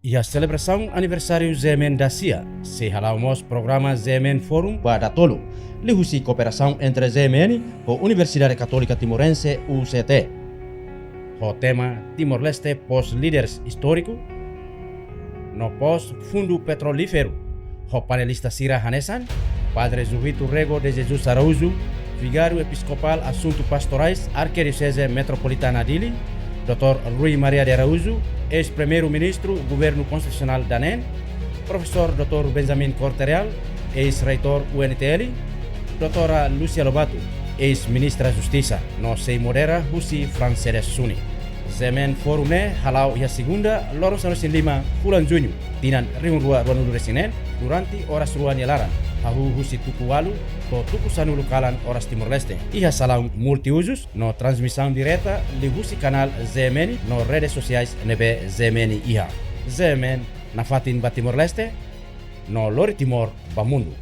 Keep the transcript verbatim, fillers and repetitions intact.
Iha selebrasaun aniversáriu Z M N dasia, sei hala'o mós programa Z M N Forum ba datolu, liuhusi kooperasaun entre Z M N ho Universidade Katólika Timorense, U C T, ho tema Timor-Leste pós líderes istóriku no pós fundu petrolíferu, ho panelista sira hanesan Padre Zuhito Rego de Jesus Araújo, Vigáriu Episkopál Asuntu Pastorais, Arkidioseze Metropolitana Dili, doutór Rui Maria de Araújo, eis-Primeiru-Ministru Governu Konstitusionál danen, Profesór doutór Benjamin Corte-Real, eis-Reitór U N T L, doutora Lúcia Lobato, eis-Ministra Justisa, no sei modera husi Francedes Suni. Z M N Forum ne'e hala'o iha segunda, loron sanulu-resin-lima, fulan Juñu, tinan rihun rua ruanulu-resin-neen, durante oras rua nia laran, hahú husi tuku ualu to'o tuku sanulu kalan oras Timor-Leste, iha salaun multiuzus, no transmisaun direta liuhusi kanál Z M N no redes sosiais ne'ebé Z M N iha. Z M N, nafatin ba Timor-Leste, no lori Timor ba mundu.